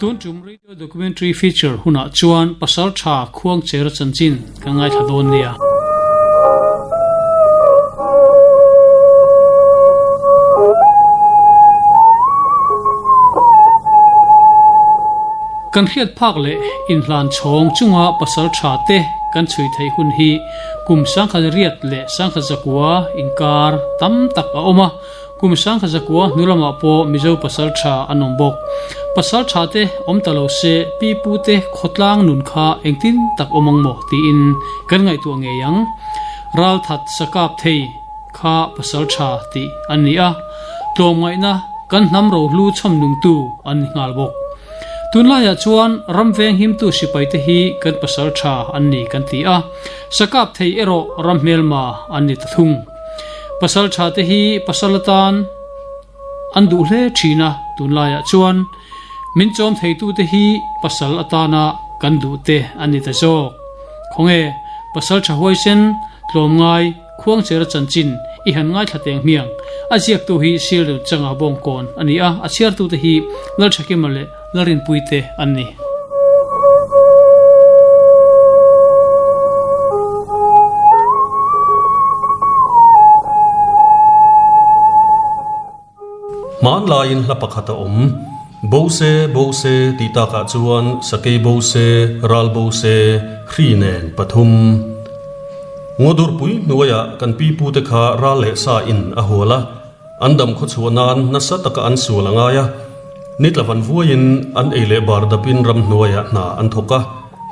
Tun tum radio documentary feature hunah chuan pasal tha khuangcher chanchin kan ngaithla dawn nia. Kan hriat phak leh inhlan chhawng chunga pasal tha te kan chhui theih hun hi kum sangkhat riat leh sangkhat zakua inkar tam tak a awm a. Kum sangkhat zakua hnu lamah pawh Mizo pasal tha an awm bawk. Pasal tha te awm ta lo se pi pu te khawtlang nun kha engtin tak awm ang maw tiin kan ngaihtuah ngei ang. Ralthat sakap thei kha pasal tha tih an ni a, tlawmngaihna kan hnam rohlu chhawm nungtu an ni nghal bawk. Tunlaiah chuan ram veng himtu sipai te hi kan pasal tha an ni kan ti a, sakap thei erawh ram hmelma an ni ta thung. Pasal tha te hi pasal atan an duh hle thin a, tunlaiah chuan min chawm theitu te hi pasal atana kan duh te an ni ta zawk. Khawnge pasal tha huaisen tlawmngai khuangchera chanchin i han ngaithla teng hmiang. A ziaktu hi Sir Changa Bawngkawn a ni a, a chhiartute hi Lalthakima leh Lalrinpui te an ni. Hmanlaiin hla pakhat a awm, Bo se, bo se tih takah chuan sakei bo se, ral bo se, hri nen pathum. Ngawdurpui hnuaiah kan pipute kha ral leh sa in a hual a, An dam khaw chhuah nan nasa taka an sual a ngai a, ni tla van vuaiin an ei leh bar dapin ramhnuaiah hna an thawk a.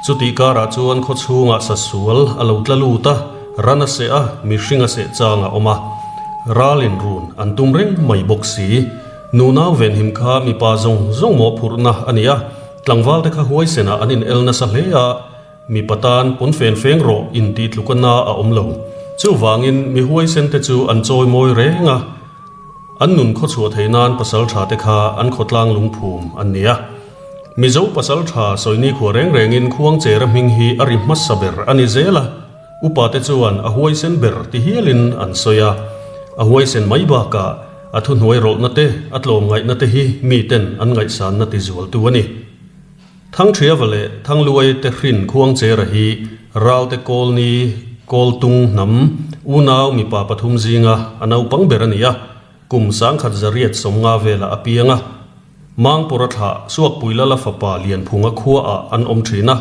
Chutih karah chuan khaw chhungah sa sual a lo tla lut a, ran a seh a, mihring a seh chang a awm a. Ralin run an tum reng mai bawk si. Nunau venhim kha mipa zawng zawng mawhphurhna a ni a, tlangval te kha huaisenah an in el nasa hle a, Mipa tan pawn fen feng rawh intih tluk a na a awm lo. Chuvangin mi huaisen te chu an chawi mawi reng a, an nun khaw chhuah theih nan pasal tha te kha an khawtlang lungphum an ni a. Mizo pasal tha sawini khua reng rengin Khuangchera hming hi a ri hmasa ber a ni zel a, upa te chuan a huaisen ber ti hialin an sawi a. A huaisen mai bakah a thuhnuai rawlhna te, a tlawmngaihna te hi miten an ngaihsanna ti zualtu a ni. Thangṭhiava leh Thangluai te hrin Khuangchera hi Ralte Kawlni Kawltung hnam unau mipa pathum zinga a naupang ber a ni a, kum sangkhat zariat sawmnga velah a piang a. Mangpawra thlah Suakpui Lala fapa Lianphunga khuaah an awm ṭhin a,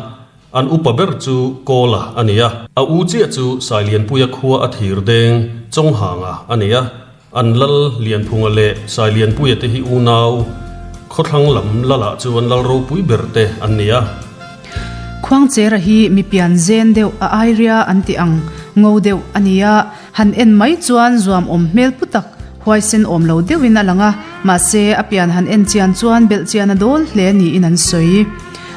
an upa ber chu Kawla a ni a. A u chiah chu Sailianpuia khua a thir deng Chawnghanga a ni a. An lal Lianphunga leh Sailianpuia te hi unau, khawthlang lam lalah chuan lal ropui ber te an ni a. Khuangchera hi mi pian zen deuh a airia an ti ang ngo deuh a ni a, han en mai chuan zuam awm hmel pu tak, huaisen awm lo deuhin a lang a, mahse a pian han en chian chuan belh chian a dawl hle niin an sawi.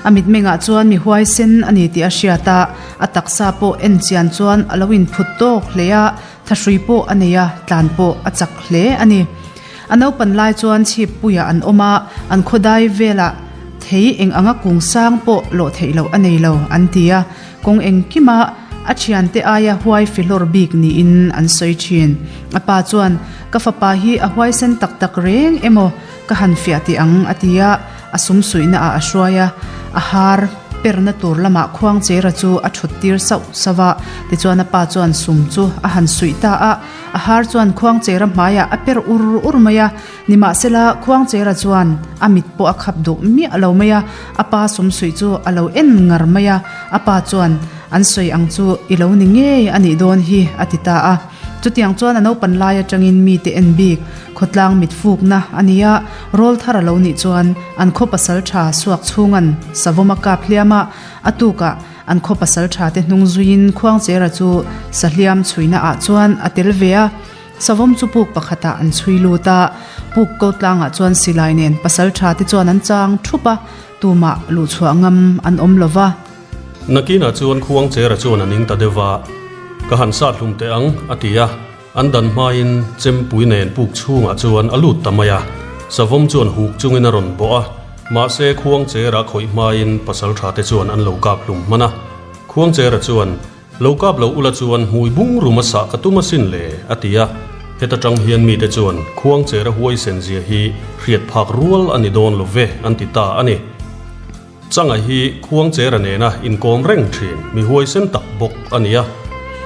A mitmengah chuan mi huaisen a ni tih a hriat a, a taksa pawh en chian chuan a lo inphut tawk hle a, Thahrui pawh a nei a, tlan pawh a chak hle a ni. A naupan lai chuan chhip puiah an awm a, an khawdai velah thei eng anga kung sang pawh lawh theih loh a nei lo an ti a, kawng engkima a thiante aia huai filawr bik niin an sawi thin. A pa chuan, Ka fapa hi a huaisen tak tak reng emaw ka han fiah tih ang a ti a, a sum suihna ah a hruai a, a har perna tur lamah Khuangchera chu a thut tir sauh sauh a, tichuan a pa chuan sum chu a han suih ta a, a har chuan Khuangchera hmaiah a per ur ur mai a, nimahsela Khuangchera chuan a mit pawh a khap duh miah lo mai a, a pa sum suih chu a lo en ngar mai a, a pa chuan an sawi ang chu i lo ni ngei a nih dawn hi a ti ta a. Chutiang chuan a naupan lai atangin mite en bik khawtlang mit fukna a ni a, rawl thar a lo nih chuan an khaw pasal tha suak chhungan savawm a kap hliam a, a tukah an khaw pasal tha te hnung zuiin Khuangchera chu sahliam chhuina ah chuan a tel ve a, savawm chu puk pakhatah an chhui lut a, puk ko tlangah chuan silai nen pasal tha te chuan an chang thup a, tumah luhchhuah ngam an awm lova. Nakinah chuan Khuangchera chuan a ning ta deuh a, Ka han sat hlum teh ang, a ti a. An dan hmain chempui nen puk chhungah chuan a lut ta mai a. Savawm chuan huk chungin a rawn bawh a, mahse Khuangchera khawih hmain pasaltha te chuan an lo kap hlum hman a. Khuangchera chuan, Lo kap lo ula chuan hmui bung rum a sah ka tum asin le, a ti a. Heta tang hian mite chuan Khuangchera huaisen zia hi hriat phak rual a ni dawn lo ve, an ti ta a ni. Changa hi Khuangchera nena inkawm reng thin mi huaisen tak bawk a ni a.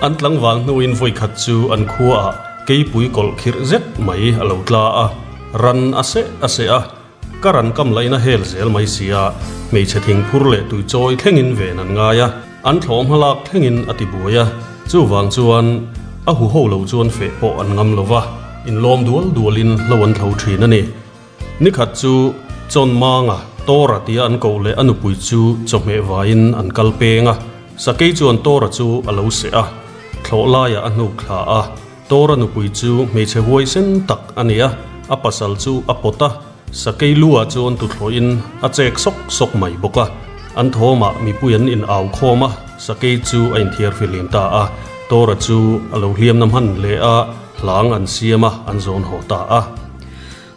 An tlangval hnuin vawikhat chu an khuaah keipui kawlh khirh zet mai a lo tla a, ran a seh a seh a, ka ran kam lain a hel zel mai si a, hmeichhe thingphur leh tuichawi thlengin ven an ngai a, an thlawhhma lak thlengin a ti buai a, chuvang chuan a huho lo chuan feh pawh an ngam lo va, inlawm dual dualin hlo an thlo thin a ni. Nikhat chu Chawnmanga Tora tia an koh leh a nupui chu chawhmeh vaiin an kal peng a, sakei chuan Tora chu a lo seh a, thlawh laiah a hnuk thla a. Tora nupui chu hmeichhe huaisen tak a ni a, a pasal chu a pawt a, sakei lu ah chuan tuthlawhin a chek sawk sawk mai bawk a. An thawmah mipui an in au khawm a, sakei chu a inthiar fihlim ta a, Tora chu a lo hliam na hman hle a, hlang an siam a, an zawn haw ta a.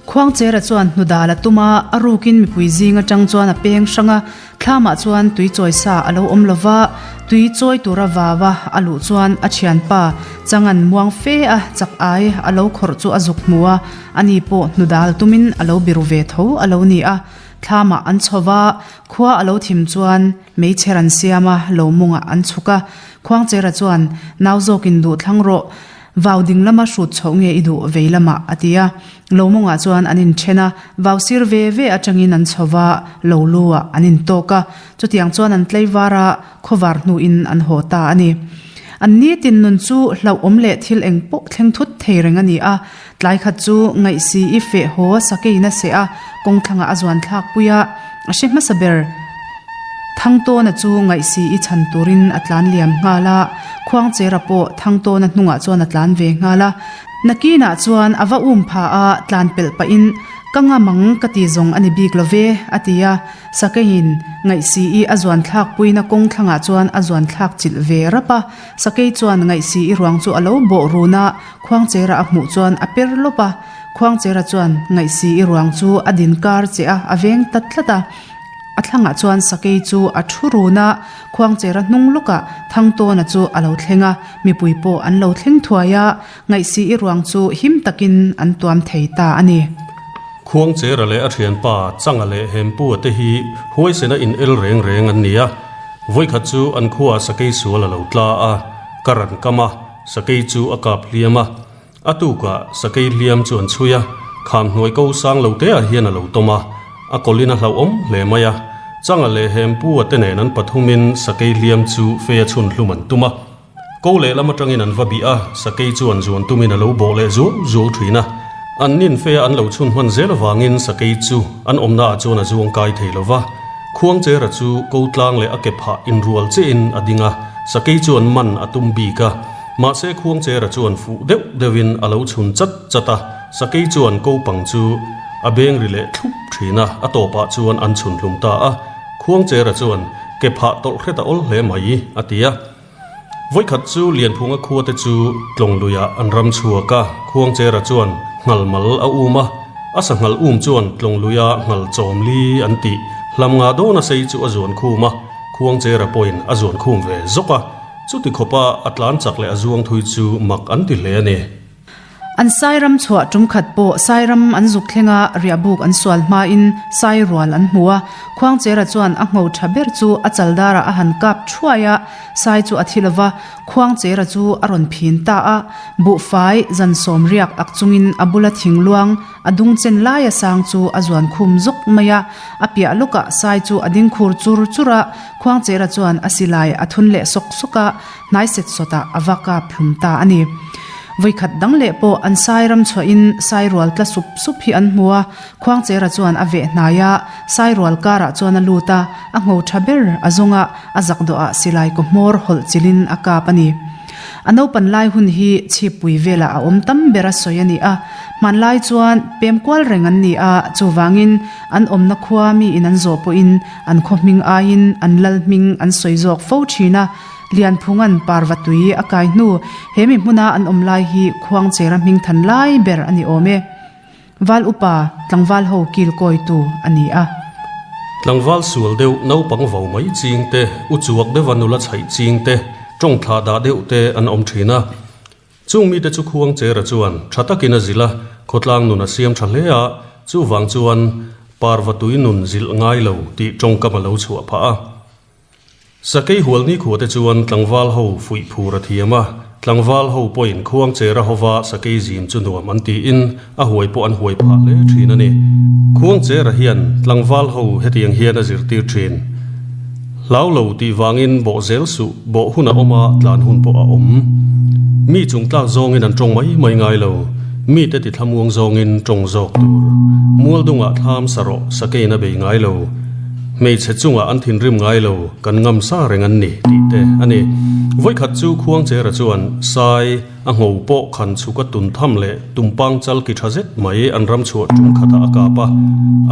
Khuangchera chuan hnudal a tum a, a rukin mipui zing atang chuan a peng hrang a, thlamah chuan tui chawi sa a lo awm lo va, tui chawi tura vau a a luh chuan a thianpa Changan muang fe a chak ai a lo khawrh chu a zuk hmu a, ani pawh hnudal tumin a lo biru ve tho a lo ni a, thlamah an chho va, khua a lo thim chuan meichher an siam a, lo mungah an chhuk a, Khuangchera chuan nau zawkin duh thlang rawh. Vau ding lama hrut chhoh nge i duh vei lamah a ti a. Lo mawngah chuan an inthen a, vau sir ve ve atangin an chho va, lo lu ah an intawk a. Chutiang chuan an tlaivar a, khawvar hnuin an haw ta a ni. An nitin nun chu hlauhawm leh thil eng pawh thleng thut thei reng a ni a. Tlai khat chu ngaihsi i feh haw sakeiin a seh a, kawngthlangah a zuan thlak pui a, a hre hmasa ber. Thangtawna chu ngaihsi i chhan turin a tlan liam nghal a, Khuangchera pawh Thangtawna hnungah chuan a tlan ve nghal a. Nakinah chuan a va um pha a, tlan pelh pahin, Ka ngam ang ka ti zawng a ni bik lo ve, a ti a. Sakeiin ngaihsi i a zuan thlak puina kawng thlangah chuan a zuan thlak chilh ve rap a. Sakei chuan ngaihsi i ruang chu a lo bawh run a, Khuangchera a hmuh chuan a per lawp a. Khuangchera chuan ngaihsi i ruang chu a din kar che a, a veng ta tlat a. A thlangah chuan sakei chu a thu run a, Khuangchera hnung lawkah Thangtawna chu a lo thleng a, mipui pawh an lo thleng thuai a, ngaihsi i ruang chu him takin an tuam thei ta a ni. Khuangchera leh a thianpa Changa leh Hempua te hi huaisena in el reng reng an ni a, vawikhat chu an khuaah sakei sual a lo tla a, ka ran kam a, sakei chu a kap hliam a. A tukah sakei hliam chu an chhui a, kham hnuai ko sang lo te ah hian a lo tawm a, a kawlin a hlauhawm hle mai a. Changa leh Hempua te nen an pathumin sakei hliam chu fei a chhun hlum an tum a. Ko lehlam atangin an va bih a, sakei chu an zuan tumin a lo bawh leh zuau zuau thin a. An nin feia an lo chhun hman zel avangin sakei chu an awmna ah chuan a zuang kai thei lo va. Khuangchera chu ko tlang leh a ke phah inrual chiahin a ding a, sakei chuan man a tum bik a. Mahse Khuangchera chuan fuh deuh deuhin a lo chhun chat chat a, sakei chuan kopang chu a beng ri leh thlup thin a, a tawpah chuan an chhun hlum ta a. Khuangchera chuan, Ke phah tawlh hret a awl hle mai, a ti a. Vawikhat chu Lianphunga khuate chu Tlawngluiah an ram chhuak a, Khuangchera chuan nghal mal a um a, a sanghal um chuan Tlawngluia nghal chawmli an tih hlam nga dawna sei chu a zuan khum a, Khuangchera pawhin a zuan khum ve zawk a. Chuti khawpa a tlan chak leh a zuang thui chu mak an ti hle a ni. An Sairam chhuah tum khat pawh Sairam an zuk thleng a, riahbuk an sual hmain Sai rual an hmu a. Khuangchera chuan a ngho tha ber chu a chaldarah a han kap thuai a, Sai chu a thi lo va, Khuangchera chu a rawn phin ta a. Buhfai zan sawm riak ak chungin a bula thing luang a dung chen laia sang chu a zuan khum zawk mai a. A piah lawkah Sai chu a ding khur chur chur a, Khuangchera chuan a silai a thun leh sawk sawk a, hnai set sawtah a va kap hlum ta a ni. Vawikhat dang leh pawh an sai ram chhuahin sai rual tla sup sup hi an hmu a, Khuangchera chuan a veh hnai a, sai rual karah chuan a lut a, a ngho tha ber a zawng a, a zak dawhah silai kaw hmawr hawlh chilhin a kap a ni. A naupan lai hun hi chhippui velah a awm tam ber a sawi a ni a, hmanlai chuan pem kual reng an ni a, chuvangin an awmna khua miin an zawh pawhin An khaw hming aiin an lal hming an sawi zawk fo thin a, Lianphunga'n parva tui a kai hnu he mi hmuna an awm lai hi Khuangchera hming than lai ber a ni awm e. Val upa tlangval ho kil kawitu a ni a. Tlangval sual deuh naupang vo mai ching te, u chuak deuha nula chhaih ching te, tawng thlah dah deuh te an awm thin a. Chung mite chu Khuangchera chuan tha takin a zilh a, khawtlang nun a siam tha hle a, chuvang chuan. Parva tui nun zilh ngai lo tih tawngkam a lo chhuah phah a. Sakei hual nikhua te chuan tlangval ho fuih phur a thiam a, tlangval ho pawhin Khuangchera hova sakei zim chu nuam an tiin a huai pawh an huai phah hle thin a ni. Khuangchera hian tlangval ho hetiang hian a zirtir thin. Hlau lo tih vangin bawh zel suh, bawh hun a awm a, tlan hun pawh a awm. Mi chung tlak zawngin an tawng mai mai ngai lo, mite ti thlamuang zawngin tawng zawk tur. Mualdungah thlam sa rawh, sakeiin a bei ngai lo. Hmeichhe chungah an thinrim ngai lo, kan ngam sa reng an ni, tih te a ni. Vawikhat chu Khuangchera chuan Sai a ngho pawh khan chhuk a tun tham leh tumpang chal ki tha zet mai an ram chhuah tum khatah a kap a.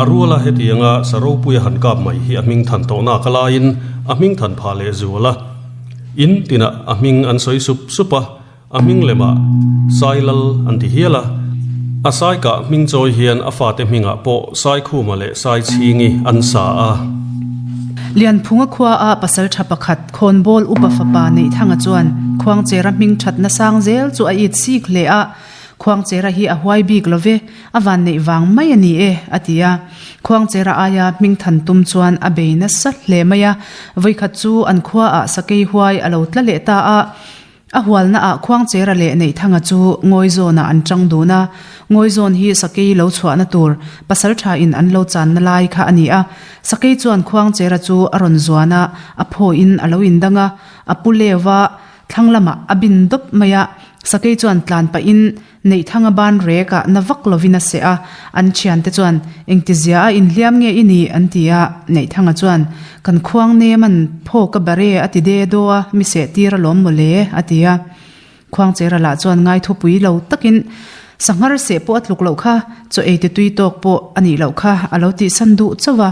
A ruala hetianga sa ropuia han kap mai hi a hming than tawh nak a laiin a hming than phah leh zual a. In tinah a hming an sawi sup sup a. A hming lemah Sailal an ti hial a, a Saikah hming chawi hian a fate hmingah pawh Saikhuma leh Saichhingi an sa a. Lianphunga khuaah pasaltha pakhat Khawnbawl upa fapa Neihthanga chuan Khuangchera hming thatna sang zel chu a it sik hle a, Khuangchera hi a huai bik lo ve, a van neih vang mai a ni e, a ti a. Khuangchera aia hming than tum chuan a bei nasa hle mai a, vawikhat chu an khuaah sakei huai a lo tla leh ta a. A hualna ah Khuangchera leh Neihthanga chu Ngawizawn ah an chang dun a, Ngawizawn hi Sakei lo chhuahna tur pasal tha in an lo channa lai kha a ni a. Sakei chuan Khuangchera chu a rawn zuan a, a phaw in a lo indang a, a pu leu va, thlang lamah a bin dawp mai a, Sakei chuan tlan pah in Neihthanga ban rek ah na vak lovin a seh a, an thiante chuan, Engtizia a inhliam nge i nih? an ti a, Neihthanga chuan, Kan khuang nem an phaw ka bare a ti de daw a, mi seh tir alawm maw le? a ti a. Khuangchera lah chuan ngaithupui lo takin, Sanghar seh pawh a tluk loh kha, chaw ei ti tui tawk pawh a nih loh kha, a lo tihsan duh chauh a.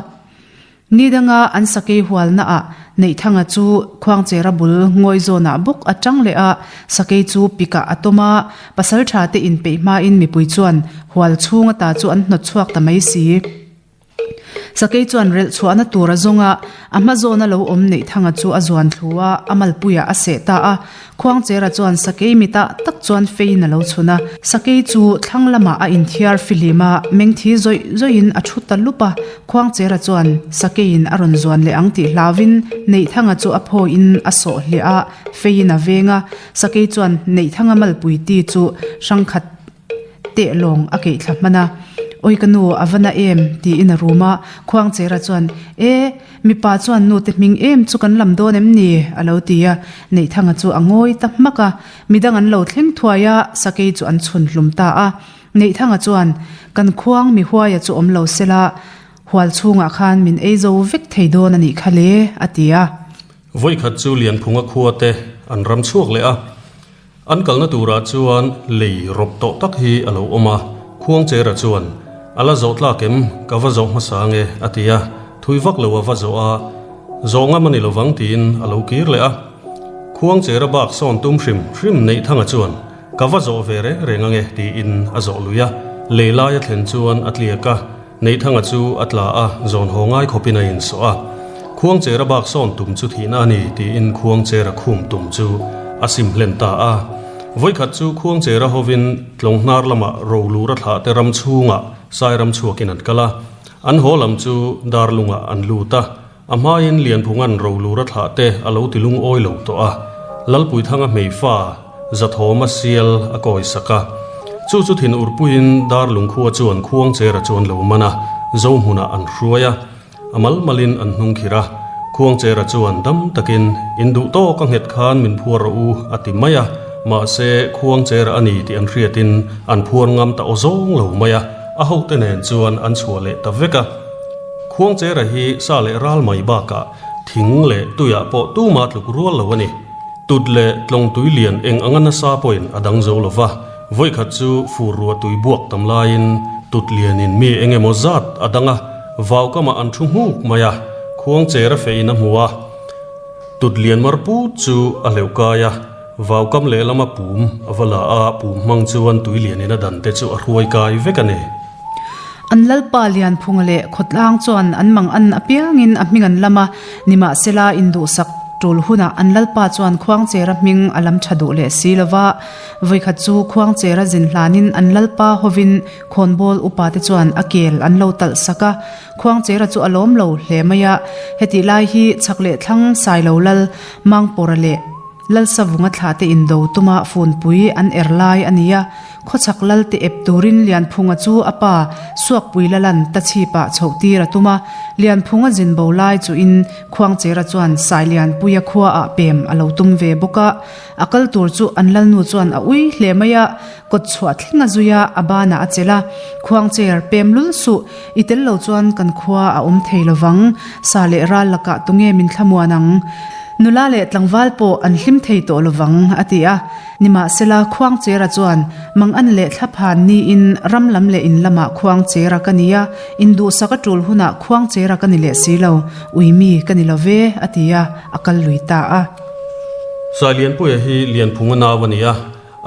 Ni danga an sakei hualnaah Neihthanga chu Khuangchera bul ngawi zawnah bawk a tang leh a, sakei chu pikah a tawm a, pasaltha te inpeih hmain mipui chuan hual chhung ata chu an hnawt chhuak ta mai si. Sakei chuan relh chhuahna tur a zawng a, a hma zawna lo awm Neihthanga chu a zuan thlu a, a malpuiah a seh ta a. Khuangchera chuan sakei mitah tak chuan feiin a lo chhun a, sakei chu thlang lamah a inthiar fihlim a, mengthi zawih zawihin a thu ta lup a. Khuangchera chuan sakeiin a rawn zuan leh ang tih hlauvin Neihthanga chu a phawiin a sawh hliah a, feiin a veng a. Sakei chuan Neihthanga malpui ti chu hrangkhat teh lawng a keih thla hman a, Awi ka nu, a va na em? tiin a rum a. Khuangchera chuan, E! Mipa chuan nute hming em chu kan lam dawn em ni? a lo ti a. Neihthanga chu a ngawi ta hmak a. Midang an lo thleng thuai a, sakei chu an chhun hlum ta a. Neihthanga chuan, Kan khuang mi huaia chu awm lo sela, hual chhungah khan min ei zo vek thei dawn a nih kha le, a ti a. Vawikhat chu Lianphunga khua te an ram chhuak leh a. An kalna turah chuan lei rawp tawh tak hi a lo awm a, Khuangchera chuan, A la zawh tlak em? Ka va zawh hmasa ange, a ti a, thui vak lo a va zawh a, Zawh ngam a ni lovang tiin a lo kir leh a. Khuangchera bak sawn tum hrim hrim Neihthanga chuan, Ka va zawh ve reng reng ange, tiin a zawh lui a, lei lai a thlen chuan a tliak a, Neihthanga chu a tla a, zawn haw ngai khawpin a insawh a. Khuangchera bak sawn tum chu thihna a ni tiin Khuangchera khum tum chu a sim hlen ta a. Vawikhat chu Khuangchera hovin Tlawng hnar lamah Rolura thlah te ram chhungah Sairam chhuakin an kal a. An haw lam chu Darlungah an lut a. A hmain Lianphunga'n Rolura thlah te a lo ti lungawi lo tawh a, Lalpuithanga hmeifa Zathawma sial a kawi sak a. Chu chu thin urpuiin Darlungkhua chuan Khuangchera chu an lo man a, Zohmunah an hruai a, a mal malin an hnung khirh a. Khuangchera chuan dam takin, In duh tawk a nghet khan min phuar rawh u, a ti mai a, mahse Khuangchera a ni tih an hriatin an phuar ngam ta aw zawng lo mai a, a hote nen chuan an chhuah leh ta vek a. Khuangchera hi sa leh ral mai bakah thing leh tuiah pawh tuma tluk rual lo a ni. Tut leh tlawng tui lian eng anga nasa pawhin a dang zo lo va, vawikhat chu fur ruah tui buak tam laiin tut lianin mi eng emaw zat a dang a, vaukamah an thu nghuk mai a, Khuangchera feiin a hmu a. Tut lian mar put chu a hleuh kai a, vaukam lehlama pum a va la a, pum hmang chuan tui lianin a dan te chu a hruai kai vek a ni. An Lalpa Lianphunga leh Khawtlang chuan an mang an apiangin a hming an lam a, nimahsela induhsak. tul hunah an lalpa chuan Khuangchera hming a lam tha duh leh si lo va. Vawikhat chu Khuangchera zin hlanin an lalpa hovin khawnbawl upate chuan a kel an lo talh sak a. Khuangchera chu a lawm lo hle mai a. Hetih lai hi chhak leh thlang Sailo lal Mangpawra leh Lalsavunga thlahte indo tuma funpui an er lai a ni a. Khawchhak lalte ep turin Lianphunga chu a pa Suakpui Lalan tachhipah chhoh tir a tum a, Lianphunga zin bo lai chuhin Khuangchera chuan Sailianpuia khuaah pem a lo tum ve bawk a. A kal tur chu an lalnu chuan a ui hle mai a, kawt chhuah thleng a zui a, a banah a chelh a, Khuangcher, pem lul suh, i tel lo chuan kan khua a awm thei lo vang, sa leh ral lakah tunge min thlamuan ang? Nula leh tlangval pawh an hlim thei tawh lo vang, a ti a. Nimahsela, Khuangchera chuan, Mangan leh thlaphan niin ram lam leh in lamah Khuangchera ka ni a, induhsak a tul hunah Khuangchera ka ni leh si lo, ui mi ka ni lo ve, a ti a, a kal lui ta a. Sailianpuia hi Lianphunga nau a ni a,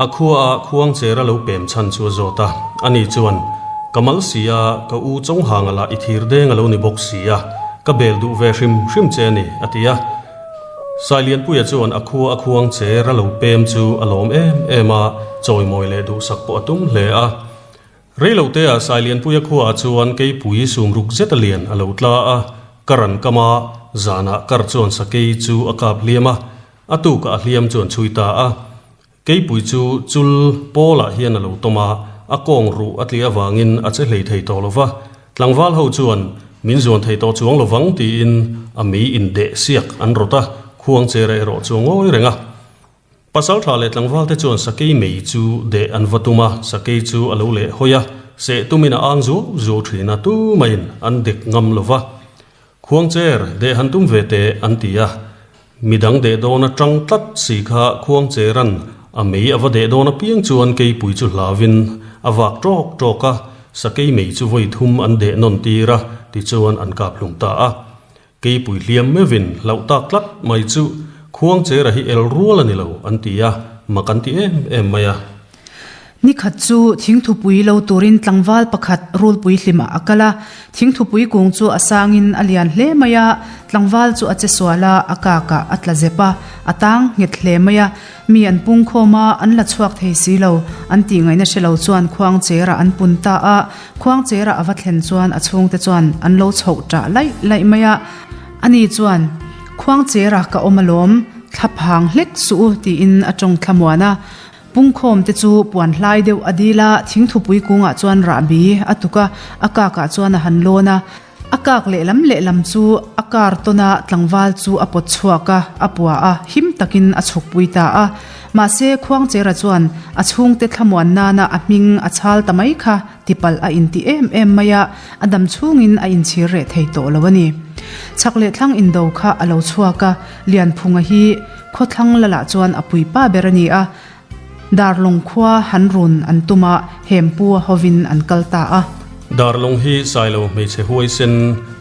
a khuaah Khuangchera lo pem chhan chu a zawt a, ani chuan, Ka mal si a, ka u Chawnghanga lah i thir deng a lo ni bawk si a, ka bel duh ve hrim hrim che a ni, a ti a. Sailianpuia chuan a khua a khuang che ra lo pem chu a lawm em em a, chawimawi leh duhsak pawh a tum hle a. Reilotea Sailianpuia khuaah chuan keipui sumruk zet a lian a lo tla a, kar an kam a, zanah kar chuan sakei chu a kap hliam a, a tukah a hliam chu an chhui ta a. Keipui chu chul pawlah hian a lo tawm a, a kawng ruh a tliah avangin a che hlei thei tawh lo va. Tlangval ho chuan min zuan thei tawh chuang lo vang tiin a mei indeh siak an rawt a, khuang chera erawh chu a ngawi reng a. Pasaltha leh tlangval te chuan sakei mei chu deh an va tum a, sakei chu a lo leh hawi a, seh tumin a ang zuau zuau thin a, tumaiin an dek ngam lo va. Khuangcher, deh han tum ve teh, an ti a. Midang deh dawn atang tlat si kha Khuangcheran a mei a va deh dawn apiang chuan keipui chu hlauvin a vak tawk tawk a, sakei mei chu vawi thum an deh nawn tir a, tichuan an kap hlum ta a. Keipui hliam meuhin hlauh tak tlat mai chu Khuangchera hi el rual a ni lo, an ti a, mak an ti em em mai a. Nikhat chu thingthupui lo turin tlangval pakhat rulpui hlimah a kal a, thingthupui kung chu a sangin a lian hle mai a, tlangval chu a che sual a, a kakah a tla zep a, a tang nghet hle mai a, mi an pung khawm a, an la chhuak thei si lo, an tih ngaihna hre lo chuan khuangcherah an pun ta a, khuangcherah a va thlen chuan a chhungte chuan an lo chhoh ṭah laih laih mai a, ani chuan, Khuangcherah ka awm alawm, thlaphang hlek suh u tiin a tawng thlamuan a. Pungkhawm te chu puan hlai deuh a dil a, thingthupui kungah chuan rahbi a tuk a, a kakah chuan a han lawn a. A kak lehlam lehlam chu a kar tawn a, tlangval chu a pawt chhuak a, a pua a, him takin a chhukpui ta a. Mahse, Khuangchera chuan a chhungte thlamuan nana a hming a chhal ta mai kha tipalh a inti em em mai a, a dam chhungin a inchhir reh thei tawh lo a ni. Chhak leh thlang indo kha a lo chhuak a, Lianphunga hi Khawthlang lalah chuan a puipa ber a ni a, Darlawng khua han run an tum a, Hempu a hovin an kal ta a. Darlawng hi Sailo hmeichhe huaisen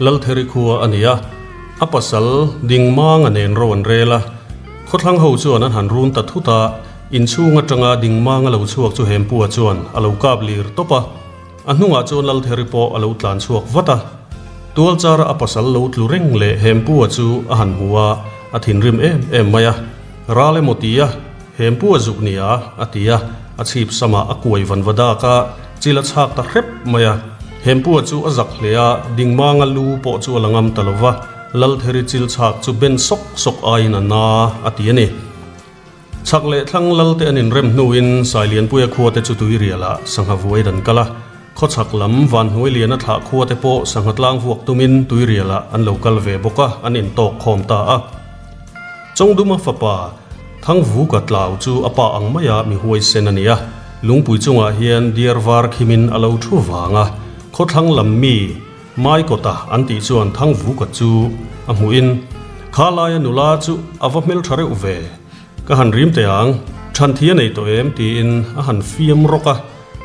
Laltheri khua a ni a, a pasal Dingmanga nen ro an rel a. Khawthlang ho chuan an han run ta thut a, inchhung atanga Dingmanga lo chhuak chu Hempua chuan a lo kap lir tawp a. A hnungah chuan Laltheri pawh a lo tlan chhuak vat a. Tualchara a pasal lo tlu reng leh Hempua chu a han hmu a, a thinrim em em mai a. Ral emaw ti a, Hempua zuk nia, a ti a, a chhip samah a kuai van va dak a, chil a chhak ta hrep mai a. Hempua chu a zak hle a, Dingmanga lu pawh chu a la ngam ta lo va, Laltheri chil chhak chu ben sawk sawk aiin a na, a ti a ni. Chhak leh thlang lal te an inrem hnuin Sailianpuia khua te chu Tuirialah sangha vuai dan kal a, khawchhak lam Vanhnuailiana thlah khua te pawh sangha tlang vuak tumin Tuirialah an lo kal ve bawk a, an intawk khawm ta a. Chawngduma fapa Thangvuka tlau chu a pa ang maia mi huaisen a ni a, lungpui chungah hian diar var khimin a lo thu vang a, khawthlang lam mi Maikawta an tih chuan Thangvuka chu a hmuhin, Kha laia nula chu a va hmeltha reuh ve. Ka han rim teh ang, Thanthi a nei tawh em? tiin a han fiam rawk a.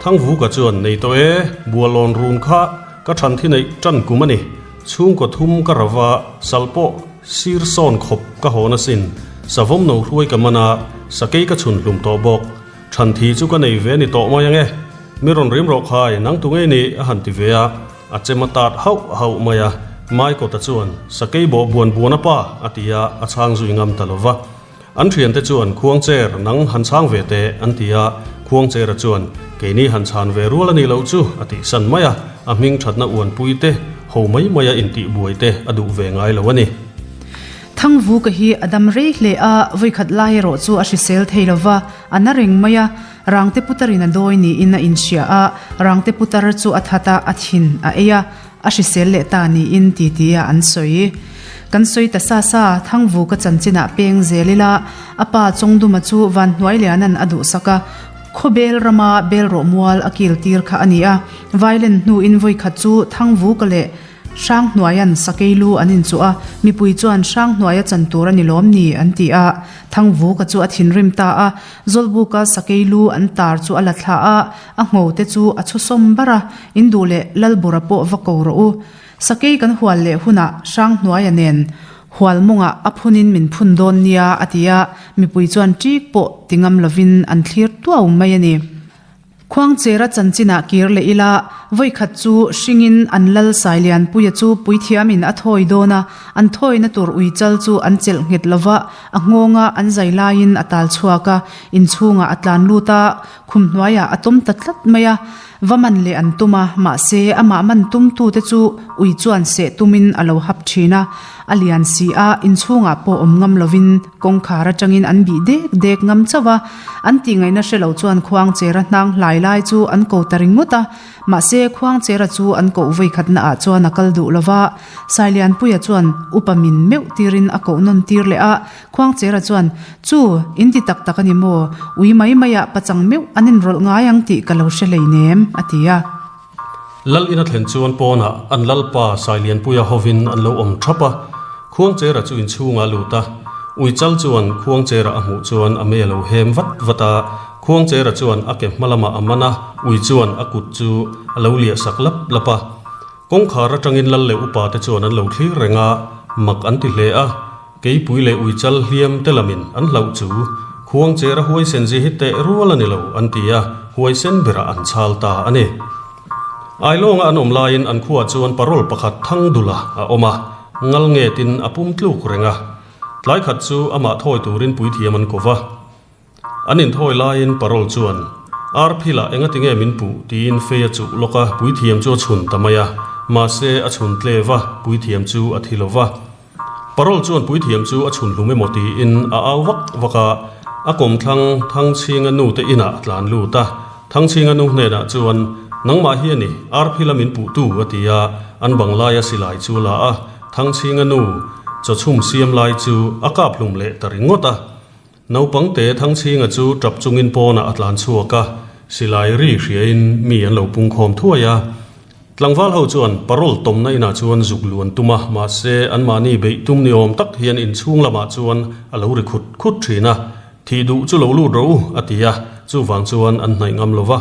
Thangvuka chuan, Nei tawh e, Bualawn run kha ka Thanthi neih tan kum a ni. Chhungkaw thum ka ra va, sal pawh sir sawn khawp ka hawn asin. Savawm no hruai ka man a, sakei ka chhun hlum tawh bawk. Thanthi chu ka nei ve ni tawh mai ang e. Mi rawn rim rawh khai, nang tu ngei ni? a han ti ve a. A chem a tat hauh hauh mai a. Maikawta chuan, Sakei bawh buan buan a pa, a ti a, a chhang zui ngam ta lo va. An thiante chuan, Khuangcher, nang han chhang ve teh, an ti a. Khuangchera chuan, Keini han chhan ve rual a nih loh chu, a tih san mai a. A hming thatna uanpui te, ho mai maia intihbuai te a duh ve ngai lo a ni. Thangvuka hi a dam rei hle a, vawikhat lai erawh chu a hrisel thei lo va, a na reng mai a. Rangte putarin a dawi niin a inhria a, rangte putar chu a that a, a thin a ei a. A hrisel leh ta niin titi a an sawi. Kan sawi ta sa sa, Thangvuka chanchinah peng zel ila, a pa Chawngduma chu Vanhnuailianan a duhsak a, Khawbel rama Belrawh mual a kil tir kha a ni a. Vailen hnuin vawikhat chu Thangvuka leh Hranghnuaian sakei lu an inchuh a, mipui chuan Hranghnuaia chan tur a ni lawm ni an ti a. Thangvuka chu a thinrim ta a, Zawlbuka sakei lu an tar chu a la thla a, A ngho te chu a chhu sawm bar a, in duh leh Lalbura pawh va ko rawh u. Sakei kan hual leh hunah Hranghnuaia nen hual mawngah a phunin min phun dawn nia a ti a, mipui chuan ṭik pawh ti ngam lovin an thlir tuau mai a ni. Khuangchera chanchinah kir leh ila, vawikhat chu hringin an lal Sailianpuia chu puithiamin a thawi dawn a, an thawina tur uichal chu an chelh nghet lova, a nghawnga an zai laiin a tal chhuak a, inchhungah a tlan lut a, Khum hnuaiah a tawm ta tlat mai a, va man leh an tum a, mahse amah man tumtute chu ui chuan seh tumin a lo hap thin a, a lian si a, inchhungah pawh awm ngam lovin kawngkhar atangin an bih dek dek ngam chauh a, an tihngaihna hre lo chuan Khuangchera hnang hlai lai chu an ko ta ringawt a, mahse Khuangchera chu an koh vawikhatna ah chuan a kal duh lova, Sailianpuia chuan upa min meuh tirin a koh nawn tir leh a, Khuangchera chuan, Chu, in ti tak tak a ni maw? Ui mai maiah pachang meuh an inrawlh ngai ang tih ka lo hre hleinem, a ti a. Lal ina thlen chuan pawnah an lalpa Sailianpuia hovin an lo awm thap a. Khuangchera chu inchhungah a lut a. Ui chal chuan Khuangchera a hmuh chuan a mei a lo hem vat vat a. Khuangchera chuan a ke hma lamah a man a, ui chuan a kut chu a lo liah sak lap lap a. Kawngkhar atangin lal leh upa te chuan an lo thlir reng a, mak an ti hle a. Keipui leh uichal hliam te lamin an hlauh chu Khuangcher a huaisen zia hi teh rual a ni lo an ti a, huaisen berah an chhal ta a ni. Ailawnga an awm laiin an khuaah chuan parol pakhat Thangdula a awm a, ngal ngetin a pum tluk reng a. Tlai khat chu amah thawi turin puithiam an ko va. An inthawi laiin parol chuan, Arphila engati nge min puh? tiin fei a chuh lawk a, puithiam chu a chhun ta mai a. Mahse, a chhun tlev a, puithiam chu a thi lo va. Parol chuan puithiam chu a chhun hlum emaw tiin a au vak vak a, a kawmthlang Thangchhinga nu te inah a tlan lut a. Thangchhinga nu hnenah chuan, Nangmah hi a ni, Arphila min puhtu, a ti a, an bang laia silai chu a la a. Thangchhinga nu chawchhum siam lai chu a kap hlum leh ta ringawt a. Naupangte Thangchhinga chu tap chungin pawnah a tlan chhuak a, silai ri hriain mi an lo pungkhawm thuai a. Tlangval ho chuan parole tawmna inah chuan zuk luan tum a, mahse anmahni beih tum ni awm tak hian inchhung lamah chuan a lo ri khut khut thin a, Thih duh chu lo lut rawh u, a ti a, chuvang chuan an hnaih ngam lo va.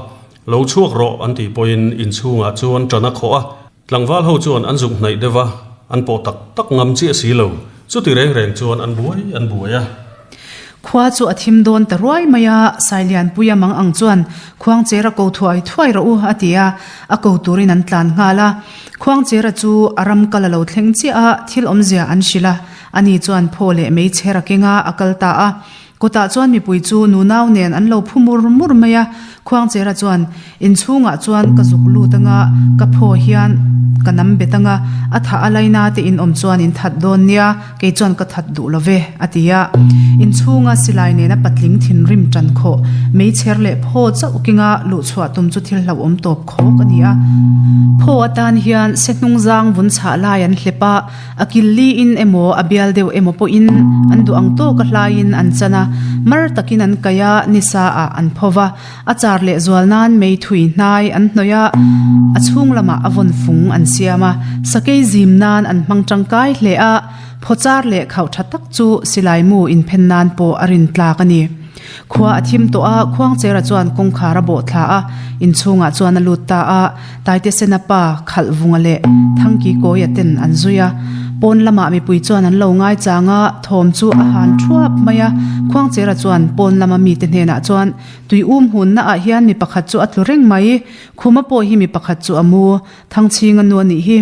Lo chhuak rawh an tih pawhin inchhungah chuan tan a khawh a, Tlangval ho chuan an zuk hnaih deuh a, an pawh tak tak ngam chiah si lo. Chuti reng reng chuan an buai an buai a. Khua chu a thim dawn ta ruai mai a, Sailianpuia mang ang chuan Khuangchera ko thuai thuai rawh u a ti a, a ko turin an tlan nghal a. Khuangchera chu a ram kal a lo thleng chiah a, thil awmzia an hrilh a, ani chuan phaw leh meichher a keng a, a kal ta a. Kawtah chuan mipui chu nunau nen an lo phu mur mur mai a, Khuangchera chuan, Inchhungah chuan ka zuk lut anga, ka phaw hian ka nam bet anga, a thah a laina te in awm chuan in that dawn nia, kei chuan ka that duh lo ve, a ti a. Inchhunga silai nena patling thinrim tan khawh, meichher leh phaw chauh kinga luhchhuah tum chu thil hlauhawm tawp khawk a ni a. Phaw atan hian se hnungzang vun chhah lai an hlep a, A kil liin emaw a bial deuh emaw pawhin an duh ang tawka hlaiin an chan a, mar takin an kaih a, nisa ah an pho va, a char leh zual nan mei thui hnai an hnawih a, a chhung lamah a vawn fung an siam a, sakei zim nan an hmang tangkai hle a, phaw char leh khauh tha tak chu silai mu inphen nan pawh a rin tlak a ni. Khua a thim tawh a, Khuangchera chuan kawngkhar a bawh thla a, inchhungah chuan a lut ta a, Taitesena pa khalh vunga leh Thangki Kawia ten an zui a. Pawn lamah mipui chuan an lo ngaichang a, thawm chu a han thuap mai a. Khuangchera chuan pawn lama mite hnenah chuan, Tui um hunna ah hian mi pakhat chu a tlu reng mai, Khuma pawh hi mi pakhat chu a mu, Thangchhinga nu a nih hi.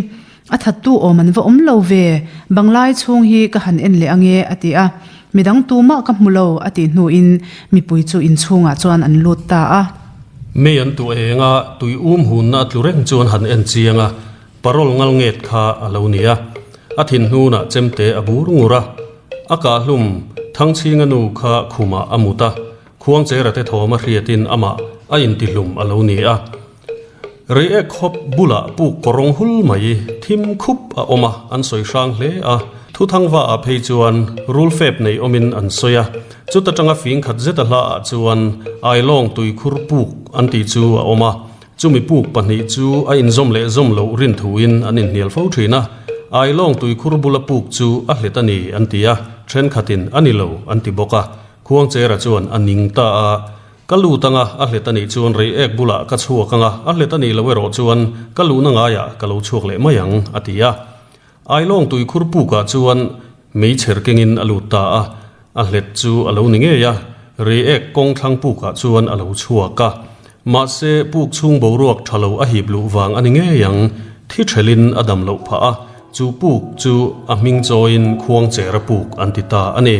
A thattu awm an va awm lo ve, banglai chhung hi ka han en leh ange, a ti a. Midang tumah ka hmu lo, a tih hnuin mipui chu inchhungah chuan an lut ta a. Mei an tuah eng a, tui um hunna a tlu reng chuan han en chiang a, parol ngal nget kha a lo ni a. A thin hnunah chemte a bur ngur a, a kahhlum Thangchhinga nu kha khumah a mut a, Khuangchera te thawm a hriatin amah a intihlum a lo ni a. Reiek khawp bulah puk kawrawng hul mai thim khup a awm a, an sawi hrang hle a. Thuthangva ah phei chuan rul fep nei awmin an sawi a, chuta tanga fing khat zeta hla ah chuan Ailawng tuikhur puk an tih chu a awm a, chumi puk pahnih chu a inzawm leh zawm loh rin thuin an inhnial fo thin a. Ailawng tuikhur bula puk chu a hlet a ni an ti a, thenkhatin a ni lo an ti bawk a. Khuangchera chuan a ning ta a, Ka lut anga a hlet a nih chuan rei ek bulah ka chhuak anga a hlet a nih loh erawh chuan ka luhna ngaiah ka lo chhuak leh mai ang, a ti a. Ailawng tuikhur pukah chuan meichher kengin a lut ta a, a hlet chu a lo ni ngei a, rei ek kawng thlang pukah chuan a lo chhuak a. Mahse, puk chhung boruak tha lo a hip luh vang a ni ngei ang, thi thelin a dam loh phah a, chu puk chu a hming chawiin Khuangchera puk an ti ta a ni.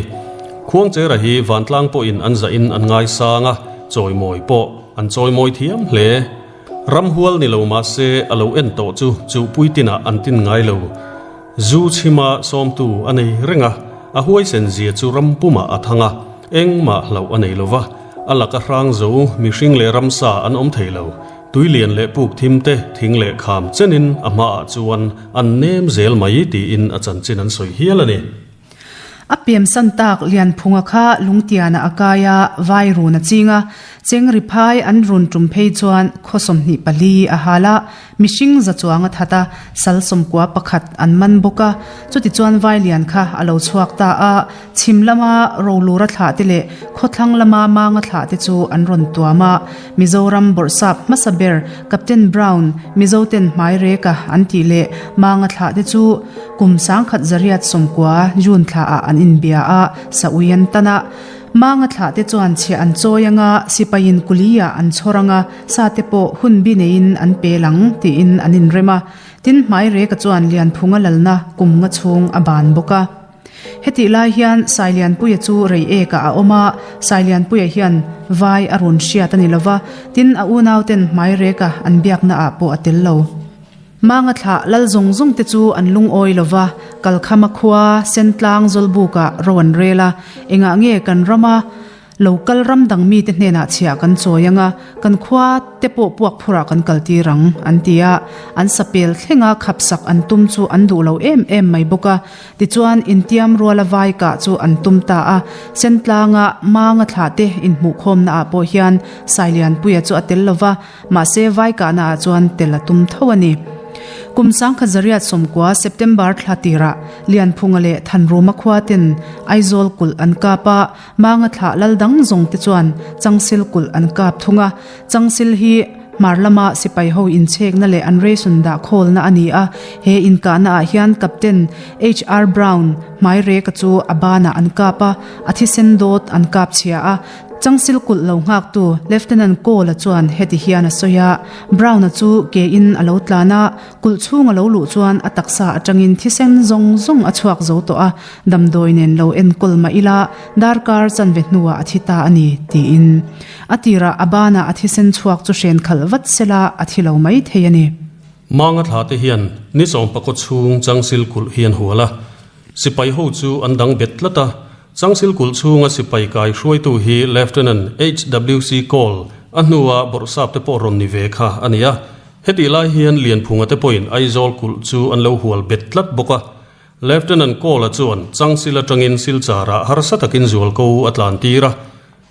Khuangchera hi vantlang pawhin an zahin an ngaisang a, chawimawi pawh an chawimawi thiam hle. Ramhual ni lo mahse a lo en tawh chu chuhpui tinah an tin ngai lo. Zu chhima sawmtu a nei reng a, a huaisen zia chu ram pumah a thang a, engmah hlauh a nei lo va, a laka hrang zo mihring leh ramsa an awm thei lo. Tui lian leh puk thim te, thing leh kham chenin a hmaah chuan an nem zel mai tiin a chanchin an sawi hial a ni. A piansan tak Lianphunga kha lungtianah a kai a, vai run a ching a, cheng ri phai an run tum phei chuan khaw 24 a hal a, mihring za chuang a that a, sal sawmkua pakhat an man bawk a, chutichuan vai lian kha a lo chhuak ta a, chhim lama rolura thlah te leh khawthlang lama manga thlah te chu an rawn tuam a, Mizoram bawrhsap hmasa ber Captain Brown, Mizoten hmai reka an tih leh manga thlah te chu Kum 1990 June thlaah an inbia a, Saui an tan a. Manga thlah te chuan chhiah an chawi anga, sipaiin kuliah an chhawr anga, sa te pawh hun bi neiin an pel ang tiin an inrem a. Tin, Hmaireka chuan Lianphunga lalna kum nga chhung a ban bawk a. Hetih lai hian Sailianpuia chu rei ekah a awm a, Sailianpuia hian vai a rawn hriat a ni lova, tin a unauten Hmaireka an biaknaah pawh a tel lo. Manga thlah lal zawng zawng te chu an lungawi lo va, Kalkhama khua Sentlang Zawlbukah ro an rel a, engah nge kan rama lo kal ram dang mite hnenah chhiah kan chawi anga, kan khua te pawh puak phurah kan kal tir ang, an ti a. An sapel thlenga khapsak an tum chu an duh lo em em mai bawk a. Tichuan, intiam ruala vai kah chu an tum ta a. Sentlanga Manga thlah te inhmuhkhawmna ah pawh hian Sailianpuia chu a tel lo va, Mahse, vai kahna ah chuan tel a tum tho a ni. Kum 1990 September thla tirah Lianphunga leh Thanruma khua ten Aizawl kulh an kap a, Manga thlah lal dang zawng te chuan Changsil kulh an kap thung a. Changsil hi hmar lama sipai ho inchhekna leh an ration dah khawlna a ni a. He inkahna ah hian Captain HR Brown Hmaireka chu a banah an kap a, a thisen dawt an kap chhia a. Changsil kulh lo nghaktu Lieutenant Cole-a chuan heti hian a sawi a, Brown-a chu ke in a lo tlan a, kulh chhung a lo luh chuan a taksa atangin thisen zawng zawng a chhuak zo tawh a, damdawi nen lo enkawl mah ila darkar chanve hnuah a thi ta a ni, tiin. A tirah a banah a thisen chhuak chu hren khalh vat sela a thi lo mai thei a ni. Manga thla te hian ni sawmpakaw chhung Changsil kulh hi an hual a, sipai ho chu an dang bet tlat a, Changsil kulh chhunga sipai kai hruaitu hi Lieutenant HWC Cole a hnua bawrhsap te pawh rawn ni ve kha a ni a. Hetih lai hian Lianphunga te pawhin Aizawl kulh chu an lo hual bet tlat bawk a. Lieutenant Cole-a chuan Changsil atangin Silchar-ah harsa takin zualko a tlan tir a.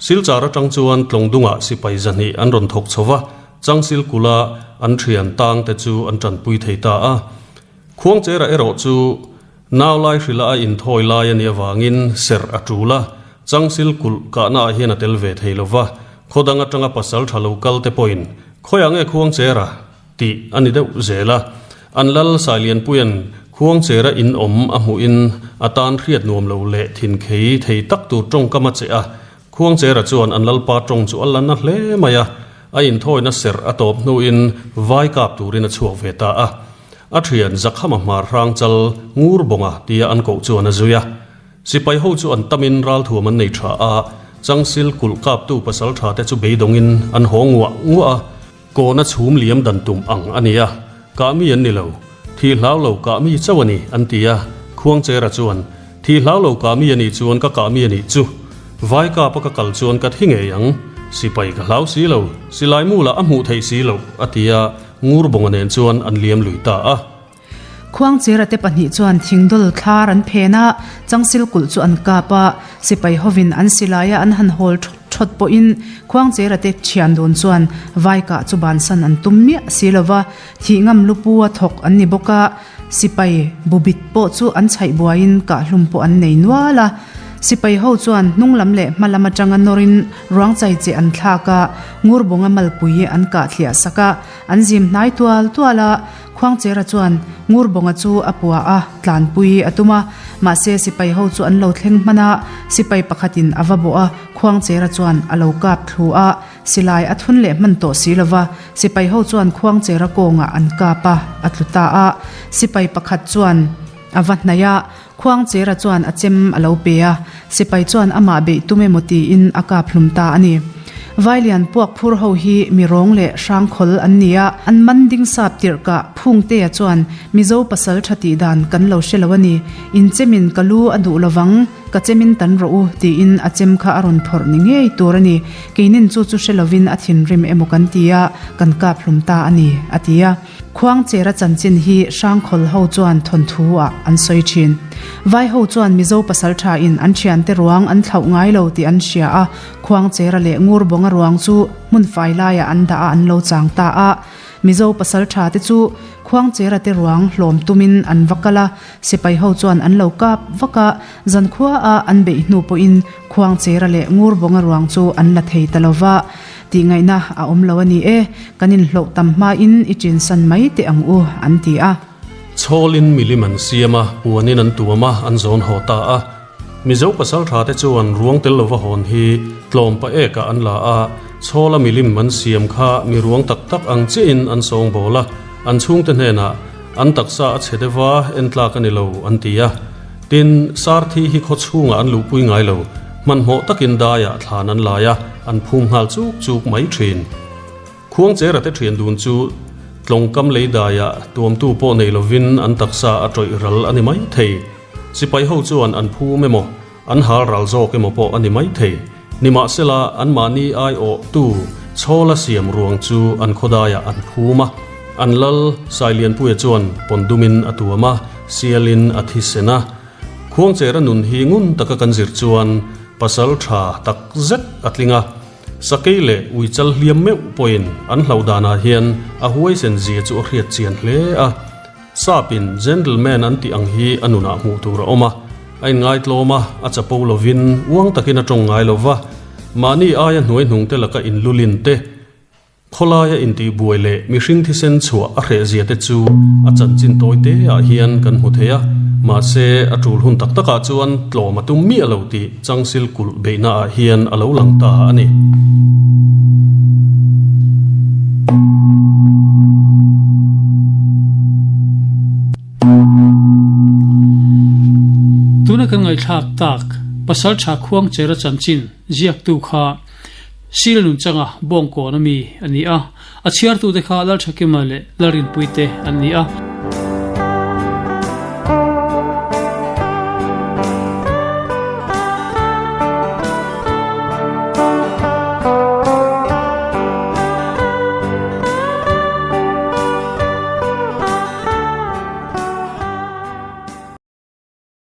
Silchar atang chuan Tlawngdungah sipai zahnih an rawn thawk chho va, Changsil kulha an thian tang te chu an tanpui thei ta a. Khuangchera erawh chu Nau lai hrila a inthawi lai a nih avangin serh a tul a, Changsil kulh kahna ah hian a tel ve thei lo va, khaw dang atanga pasal tha lo kal te pawhin khawiah nge Khuangchera tih a ni deuh zel a. An lal Sailianpuia'n Khuangchera in awm a hmuhin a tan hriat nuam lo leh thin khei thei tak tur tawngkam a che a, Khuangchera chuan an lalpa tawng chu a la na hle mai a, a inthawina serh a tawp hnuin vai kap turin a chhuak ve ta a. A thian Zakhama hmar hrang chal Ngurbawnga tia an koh chuan a zui a. Sipai ho chu an tamin ralthuam an nei tha a, Changsil kulh kaptu pasal tha te chu beidawngin an haw nguah nguah a. Kawna chhum liam dan tum ang a ni a, kah mi an ni lo. Thih hlau lo kah mi chauh a ni, an ti a. Khuangchera chuan, Thih hlau lo kah mi a nih chuan ka kah mi a nih chu. Vai kapa ka kal chuan ka thi ngei ang. Sipai ka hlau si lo, silai mu lah a hmuh theih si loh, a ti a, Ngurbawnga nen chuan an liam lui ta a. Khuangchera te pahnih chuan thingdawl thlar an phen a, changsil kulh chu an kap a, sipai hovin an silai a an han hawl thawt thawt pawhin Khuangchera te thian dun chuan Vaikah chu bansan an tum miah si lova, thih ngam lupu a thawk an ni bawk a, sipai bubit pawh chu an chhaih buaiin kahhlum pawh an nei nual a. Sipai ho chuan hnung lam leh hma lam atanga nawrin ruang chai che an thlak a, Ngurbawnga malpui an kah thliah sak a, an zim hnai tual tual a. Khuangchera chuan Ngurbawnga chu a pua a, tlanpui a tum a. Mahse sipai ho chu an lo thleng hman a, sipai pakhatin a va bawh a, Khuangchera chuan a lo kap thlu a, silai a thun leh hman tawh si lova, sipai ho chuan Khuangchera kawngah an kap a, a tlu ta a. Sipai pakhat chuan a va hnaih a, Khuangchera chuan a chem a lo pe a, sipai chuan amah beih tum emaw tiin a kap hlum ta a ni. Vailian puak phur ho hi mi rawng leh hrangkhawl an ni a, an man ding sap tirh kah Phungtea chuan Mizo pasal tha tih dan kan lo hre lo a ni, in chemin ka lu a duh lovang, ka chemin tan rawh u tiin a chem kha a rawn phawrh ni ngei tur a ni, keinin chu chu hre lovin a thinrim emaw kan ti a, kan kap hlum ta a ni, a ti a. Khuangchera chanchin hi Hrangkhawl ho chuan thawnthu ah an sawi thin. Vai ho chuan Mizo pasal tha in an thiante ruang an thlauh ngai lo tih an hria a, Khuangchera leh Ngurbawnga ruang chu hmun fai laiah an dah a an lo chang ta a. Mizo pasal tha te chu Khuangchera te ruang hlawm tumin an va kal a, sipai ho chuan an lo kap vak a, zankhua a an beih hnu pawhin Khuangchera leh Ngurbawnga ruang chu an la thei ta lo va. Tih ngaihna a awm lo a ni e, kan inhlawh tam hmain i chinsan mai teh ang u, an ti a. Chhawlin milim an siam a, puanin an tuam a, an zawn haw ta a. Mizo pasaltha te chuan ruang tel lova hawn hi tlawm pa ekah an la a, chhawla milim an siam kha mi ruang tak tak ang chiahin an sawngbawl a, an chhungte hnenah an taksa a chhe deuh a, en tlak a ni lo, an ti a. Tin, Sarthi hi khaw chhungah an luhpui ngai lo, hmanhmawh takin daiah thlan an lai a, an phum nghal chuk chuk mai thin. Khuangchera te thian dun chu tlawngkam lei daiah tuamtu pawh nei lovin an taksa a tawih ral a ni mai thei. Sipai ho chuan an phum emaw, an hal ral zawk emaw pawh a ni mai thei. Nimahsela, anmahni aiawhtu chhawla siam ruang chu an khawdaiah an phum a. An lal Sailianpuia chuan pawndumin a tuam a, sialin a thisen a. Khuangchera nun hi ngun taka kan zir chuan pasal tha tak zet a tling a. Sakei leh uichal hliam meuh pawhin an hlauh danah hian a huaisen zia chu a hriat chian hle a. Sapin gentleman an tih ang hi a nunah hmuh tur a awm a, a inngaitlawm a, a chapo lovin uang takin a tawng ngai lo va, mahni aia hnuai hnungte laka inlulin te, khawlaia intihbuai leh mihring thisen chhuah a hrehzia te chu a chanchin tawi te ah hian kan hmu thei a, mahse a tul hun tak takah chuan tlawm a tum miah lo tih changsil kulh beihna ah hian a lo lang ta a ni. Tuna kan ngaihthlak tak Pasal Tha Khuangchera chanchin ziaktu kha Sil Nunchanga Bawngkawn ami a ni a, a chhiartute kha Lalthakima leh Lalrinpuite an ni a.